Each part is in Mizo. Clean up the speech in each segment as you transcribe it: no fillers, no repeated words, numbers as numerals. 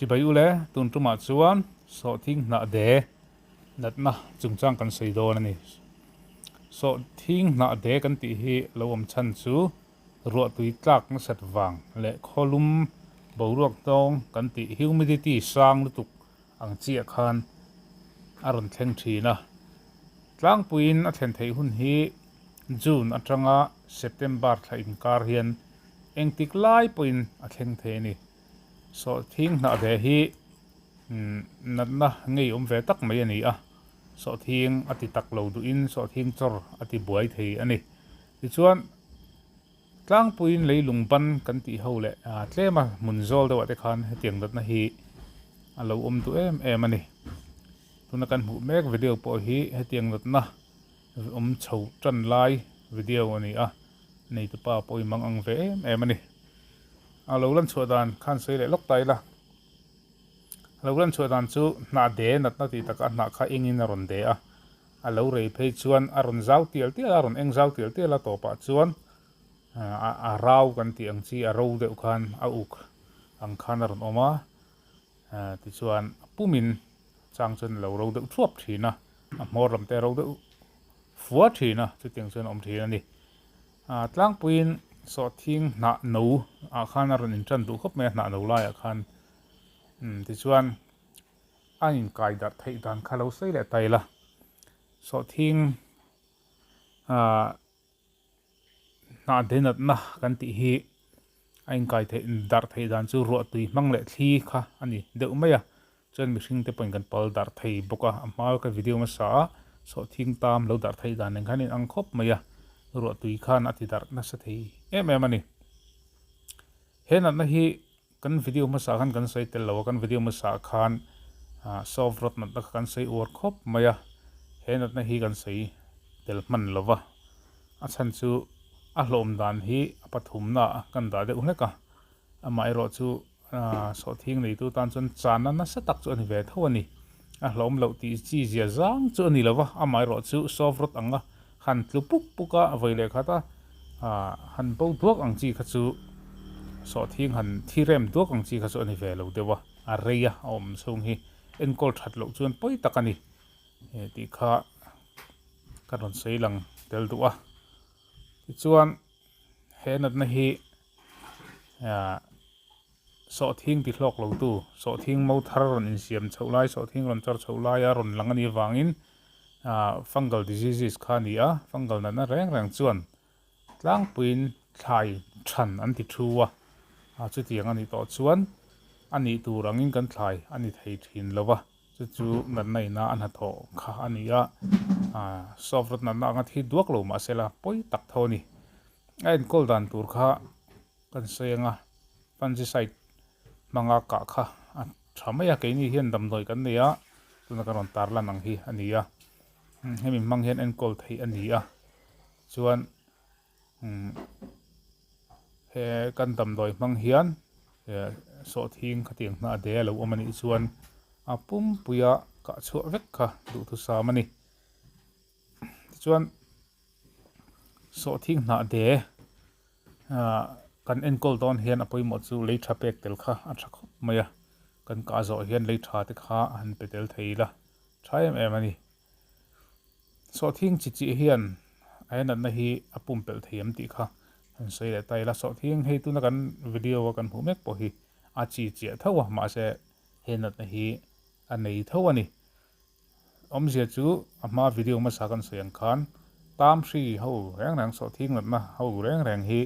Chibai ule, tun tumah chuan sawhthing hnah de natna chungchang kan sawi dawn a ni. Sawhthing hnah de kan tih hi lo awm chhan chu ruahtui tlak nasat vang leh khawlum boruak hnawng kan tih humidity sang lutuk ang chiah khan a rawn thleng thin a. Tlangpuiin a thlen theih hun hi June atanga September thla inkar hian engtik lai pawhin a thleng thei a ni. Sawhthing hnah ve hi natna ngei awm ve tak mai a ni a, sawhthing a ti tak lo duhin sawhthing chawr a ti buai thei a ni. Tichuan tlangpuiin leilung ban kan tih ho leh tlema hmun zawl deuhah te khan hetiang natna hi a lo awm duh em em a ni. Tuna kan hmuh mek video pawh hi hetiang natna awm chho tan lai video a ni a, neitupa pawh i mang ang ve em em a ni. A lo lan chhuah dan khan sawi leh lawk ta ila, a lo lan chhuah dan chu hnah de natna tih takah hnah kha engin a rawn de a, a lo rei phei chuan a rawn zau tial tial a, a rawn eng zau tial tial a tawpah chuan a rau kan tih ang chi a ro deuh khan a uk ang khan a rawn awm a, tichuan a pumin chang chuan a lo ro deuh thuap thin a, a hmawr lam te a ro deuh fua thin a, chutiang chuan a awm thin a ni. Tlangpuiin sawhthing hnah no ah khan a rawn intan duh khawp mai a, hnah no laiah khan tichuan a inkai darh theih dan kha lo sawi leh ta ila. Sawhthing hnah denatna kan tih hi a inkai theih darh theih dan chu ruahtui hmang leh thli kha a ni deuh mai a. Chuan mihring te pawhin kan pal darh thei bawk a, a hma ka video hmasa a sawhthing tam lo darh theih dan nen khan in ang khawp mai a, ruahtui khan a ti darh nasa thei em em a ni. He natna hi kan video hmasa khan kan sawi tel lo a, kan video hmasa khan soft rot natna kha kan sawi uar khawp mai a, he natna hi kan sawi tel hman lo va, a chhan chu a hlawm dan hi a pathumna ah kan dah deuh hlek a, amaherawhchu Sawhthing neitu tan chuan chana nasa tak chu a ni ve tho a ni. A hlawm loh tih chi zia zang chu a ni lo va, amaherawh chu soft rot anga han tlu puk puk a, vawi leh khat a han bo duak ang chi kha chu sawhthing han thi rem duak ang chi kha chu a ni ve lo deuh a, a rei a, a awm chhung hi enkawl that loh chuan pawi tak a ni tih kha ka rawn sawi lang tel duh a. Tichuan he natna hi. Sawhthing ti hlawk lo tu, sawhthing mo thar rawn insiam chhoh lai, sawhthing rawn chawr chhoh laia rawn lang a nih avangin fungal diseases kha a ni a, fungal natna reng reng chuan tlangpuiin thlai than an ti thu a, chutiang a nih tawh chuan a nih tur angin kan thlai a ni thei thin lo va, chu chu natna ina a hnathawh kha a ni a, soft rot natna anga thi duak lo mahsela pawi tak tho a ni. A enkawl dan tur kha kan sawi ang a, fungicide hmanga kah kha a tha mai a, keini hian damdawi kan nei a, tuna kan rawn tar lan ang hi a ni a, hemi hmang hian enkawl theih a ni a, chuan he kan damdawi hmang hian sawhthing khatiang hnah de a lo awm a nih chuan a pumpuia kah chhuah vek kha duhthusam a ni, tichuan. Sawhthing hnah de ah kan enkawl dawn hian a pawimawh chu lei tha pek tel kha a tha khawp mai a, kan kah zawh hian lei tha te kha a han pe tel thei ila tha em em a ni. Sawhthing chi chi hian a enatna hi a pumpelh thei em tih kha han sawi leh ta ila, sawhthing hei tuna kan video a kan hmuh mek pawh hi a chi chiah tho a mahse he natna hi a nei tho a ni. Awmzia chu a hma video hmasa kan sawi ang khan tam hri ho reng reng sawhthing natna ho reng reng hi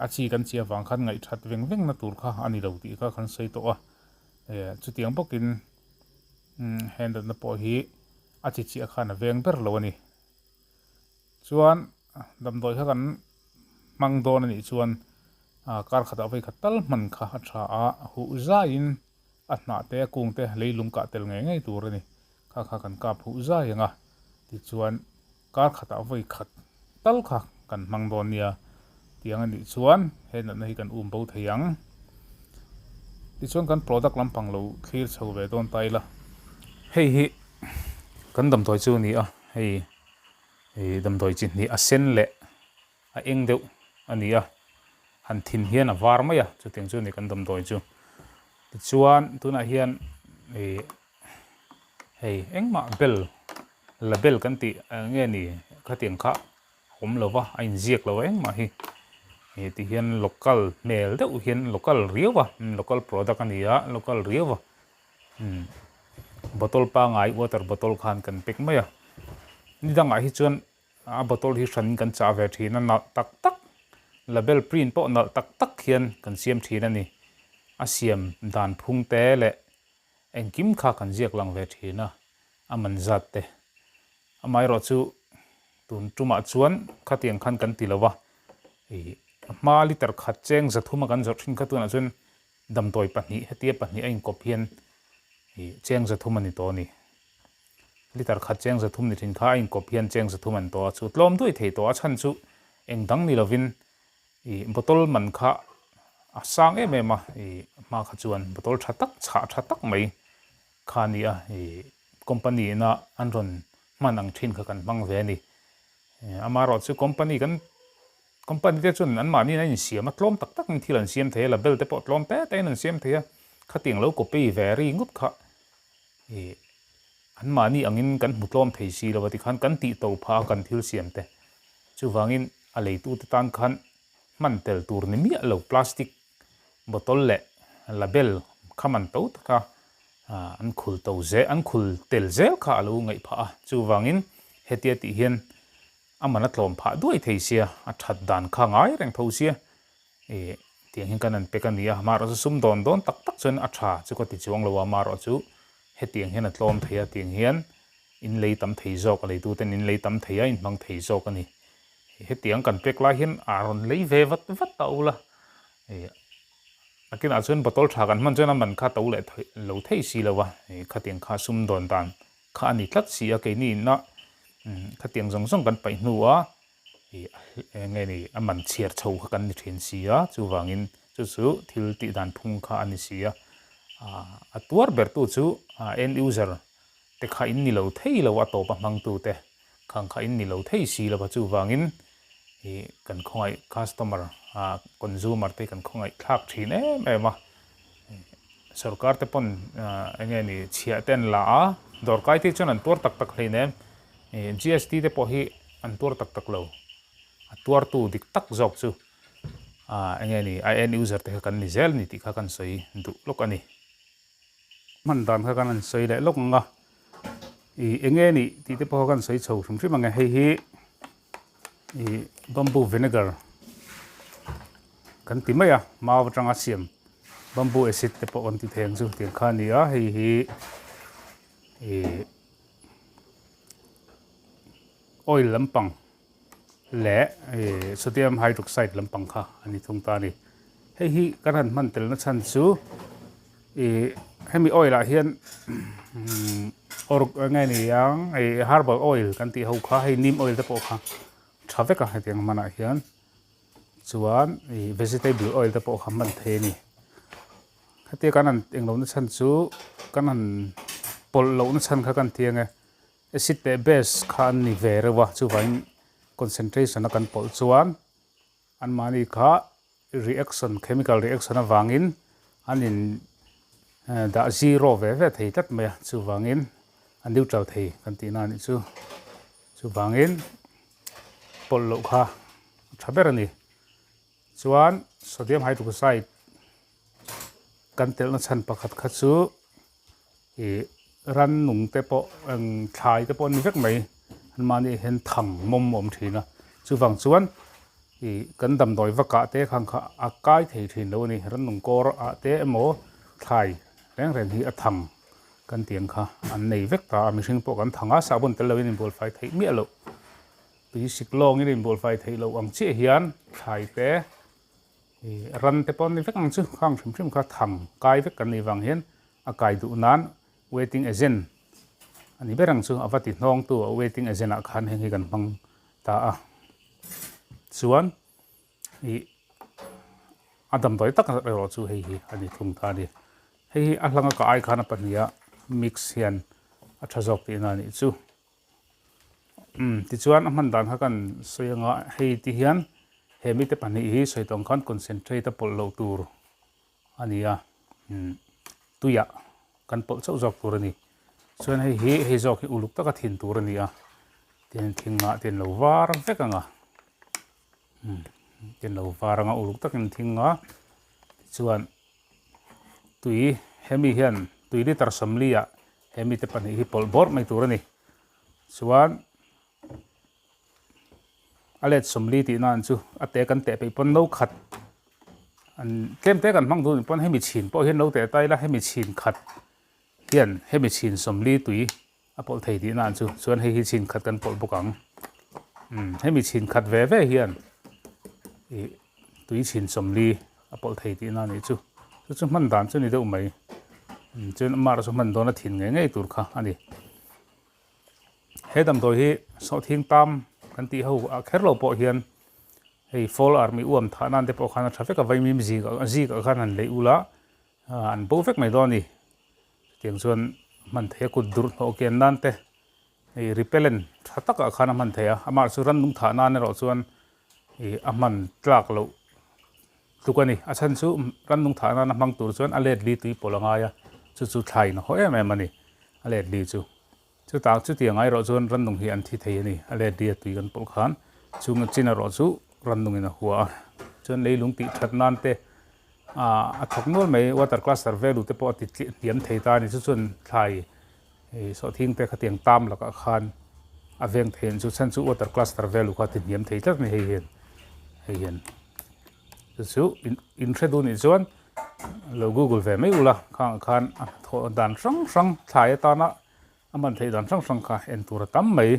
a chi kan chi avang khan ngaihthat veng veng na tur kha a ni lo tih kha kan sawi tawh a, chutiang bawkin he natna pawh hi a chi chiah khan a veng ber lo a ni. Chuan damdawi kha kan hmang dawn a nih chuan kar khatah vei khat tal hman kha a tha a, huh zaiin A hnah te, a kung te leilung kah tel ngei ngei tur a ni. Kha kha kan kap huh zai ang a, tichuan kar khatah vawi khat tal kha kan hmang dawn nia. Tiang a nih chuan he natna hi kan um bo thei ang. Tichuan kan product lampang lo thlir chho ve dawn ta ila. Hei hi kan damdawi chu a ni a, hei damdawi chi hnih a sen leh a eng deuh a ni a, han thin hian a var mai a, chutiang chu a ni kan damdawi chu. Tichuan tunah hian ih hei engmah bel label kan tih nge ni khatiang kha awm lo va a inziak lo a engmah hi ih ti hian local hmel deuh hian local riau a local product a ni a local riau a umm bottle pangai water bottle khan kan pack mai a ni dangah hi chuan A bottle hi hran kan chah ve thin a, nalh tak tak, label print pawh nalh tak tak hian kan siam thin a ni. A siam dan phung te leh engkim kha kan ziak lang ve thin a, a man zat te. Amaherawh chu tun tumah chuan khatiang khan kan ti lo va, ih a hma liter khat cheng zathuma kan zawrh thin kha tunah chuan damdawi pahnih hetia pahnih a inkawp hian ih cheng zathum a ni tawh a ni. Liter khat cheng 300 ni thin kha a inkawp hian cheng 300 an tawh a, chu tlawm duai thei tawh a chhan chu eng dang ni lovin ih bottle man kha a sang em em a, ih hma kha chuan bottle tha tak chhah tha tak mai kha a ni a, ih company ina an rawn hman ang thin kha kan hmang ve a ni. Amaherawh chu company kan company te chuan anmahni in an insiam a, tlawm tak takin thil an siam thei a, label te pawh tlawm te te in an siam thei a, khatiang lo copy ve ri ngawt kha Ih, anmahni angin kan hmu tlawm thei si lo a tikhan kan tih to phah a kan thil siam te. Chuvangin a leitute tan khan hman tel tur ni miah lo plastic bottle leh label kha man to taka an khul to zel an khul tel zel kha a lo ngaih phah a. Chuvangin hetia tih hian a man a tlawm phah duai thei sia, a that dan kha ngai reng tho sia. Ih, tiang hian kan han pek a ni a, amaherawh chu sum dawn dawn tak tak chuan a tha chu ka ti chuang lo a, amaherawh chu hetiang hian a tlawm thei a, tiang hian in lei tam thei zawk a leitu ten in lei tam thei a, in hmang thei zawk a ni. Hetiang kan pek lai hian a rawn lei ve vat vat ta ula, ih nakinah chuan bottle tha kan hman chuan a man kha to leh lo thei si lo a, ih khatiang kha sum dawn dan kha a ni tlat si a, keini inah khatiang zawng zawng kan paih hnu a, ih eng nge ni a man chhiar chho kha kan ni thin si a, chuvangin chu chu thil tih dan phung kha a ni si a, a tuar ber tu chu end user te kha in ni lo thei lo a tawp a hmang tu te khang kha in ni lo thei si lo va chuvangin ih kan khawngaih customer consumer te kan khawngaih thlak thin em em a, sorkar te pawn eng nge ni chhiah te an la a, dawrkai te chuan an tuar tak tak hleinem. GST te pawh hi an tuar tak tak lo, a tuartu dik tak zawk chu eng nge ni a end user te kha kan ni zel a ni tih kha kan sawi duh lawk a ni. Hman dan kha kan han sawi leh lawk ang a, ih eng nge ni tih te pawh kha kan sawi chho hrim hrim ang e, hei hi ih bamboo vinegar kan ti mai a, mau atanga siam bamboo acid te pawh kan ti thei ang chu tiang kha a ni a, hei hi ih. Oil lampang leh sodium hydroxide lampang kha a ni thung ta a ni. Hei hi kan han hman telna chhan chu ih hemi oil ah hian or nge ni ang ih herbal oil kan tih ho kha hei neem oil te pawh kha tha vek a hetiang hmanah hian chuan ih vegetable oil te pawh kha hman thei a ni. Hetia kan han eng lohna chhan chu kan han pawlh lohna chhan kha kan ti ang e. Acid leh base kha an ni ve reuh a, chuvangin concentration a kan pawlh chuan anmahni kha reaction, chemical reaction avangin an in dah zero ve ve thei tlat mai a, chuvangin a neutral thei kan tihna a nih chu. Chuvangin pawlh loh kha a tha ber a ni. Chuan sodium hydroxide kan telhna chhan pakhat kha chu ih rannung te pawh eng thlai te pawh an ni vek mai anmahni ah hian thang mawm a awm thin a chuvang chuan ih kan damdawi vak ah te khang kha a kai thei thin lo a ni rannung kawr ah te emaw thlai reng reng hi a thang kan tih ang kha an nei vek ta a mihring pawh kan thang a sahbawn tel lovin inbualfai theih miah loh. Tui sik lawngin inbualfai theih loh ang chiah hian thlai te ih ran te pawh an ni vek ang chu khang hrim hrim kha thang kai vek kan nih vang hian a kai duh nan waiting agent a ni ber ang chu a va ti hnawng tu a waiting agent ah khan heng hi kan hmang ta a chuan ih a damdawi tak erawh chu hei hi a ni thung ta a ni hei hi a hlanga ka ai khan a pahniha mix hian a tha zawk tihna a nih chu. Umm tichuan a hman dan kha kan sawi anga hei ti hian he mite pahnih hi sawi tawng khan concentrate a pawlh loh tur a ni a umm. Tuiah kan pawlh chauh zawk tur a ni. Chuan hei hi hei zawk hi uluk taka thin tur a ni a, tin thing ah te an lo var vek ang a, umm te an lo var ang a uluk takin thing a, tichuan tui hemi hian tui liter sawmli ah hemi te pahnih hi pawlh bawrh mai tur a ni. Chuan a let 40 tih nan chu a te kan teh peih pawn no khat an tlem te kan hmang duh pawn hemi chhin pawh hian lo teh ta ila hemi chhin khat hian hemi chhin 40 tui a pawlh thei tih nan chu chuan hei hi chhin khat kan pawlh bawk ang umm hemi chhin khat ve ve hian ih tui chhin 40 a pawlh thei tih nan nih chu chu chu hman dan chu ni deuh mai chuan amah erawh chu hman dawn a thin ngei ngei tur kha a ni. He damdawi hi sawhthing tam kan tih ho ah kher lo pawh hian hei fall army uam thah nan te pawh khan a tha vek a vaimim zik zik ah khan han leih ula an bo vek mai dawn a ni. Chutiang chuan hman theih a kut durh hnawh kian nan te hei repellent tha tak ah khan a hman theih a amah chu rannung thah nan erawh chuan ih a hman tlak loh tluk a ni. A chhan chu rannung thah nana hmang tur chuan a let li tui pawlh a ngai a, chu chu thlaiin a haw em em a ni, a let li chu. Chutah chutiang erawh chuan rannung hi an thi thei a ni, a let li a tui kan pawlh khan chung chin erawh chu rannungin a hua a. Chuan leilung tih that nan te a thawk nual mai, water cluster value te pawh a ti hniam thei ta a ni, chu chuan thlai sawhthing te khatiang tam lakah khan a veng thei ang chu, chhan chu water cluster value kha a ti hniam thei tlat a ni hei hian, hei hian. Chu chu in hre duh nih chuan lo google ve mai ula khangah khan a hnathawh dan hrang hrang thlai atana a man theih dan hrang hrang kha en tur a tam mai.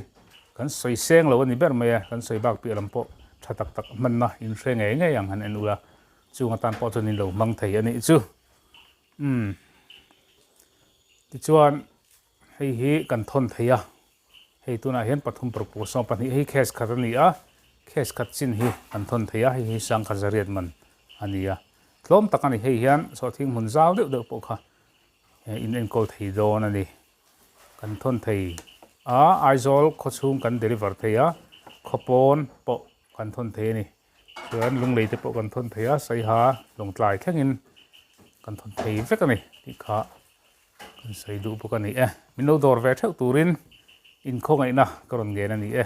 Kan sawi seng lo a ni ber mai a, kan sawi bak piah lam pawh tha tak tak hmanna in hre ngei ngei ang han en ula chung atan pawh chuan in lo hmang thei a nih chu. Umm tichuan hei hi kan thawn thei a. Hei tunah hian pathum paruk pawh sawm pahnih hei case khat a ni a, case khat chin hi kan thawn thei a, hei hi sangkhat zariat man a ni a, tlawm tak a ni. Hei hian sawhthing hmun zau deuh deuh pawh kha in enkawl thei dawn a ni. Kan thawn thei a, Aizawl khawchhung kan deliver thei a, khawpawn pawh kan thawn thei a ni. Chuan lunglei te pawh kan thawn thei a, saiha lawngtlai thlengin kan thawn thei vek a ni tih kha kan sawi duh bawk a ni e. Min lo dawr ve theuh turin inkhawngaihna ka rawn ngen a ni e.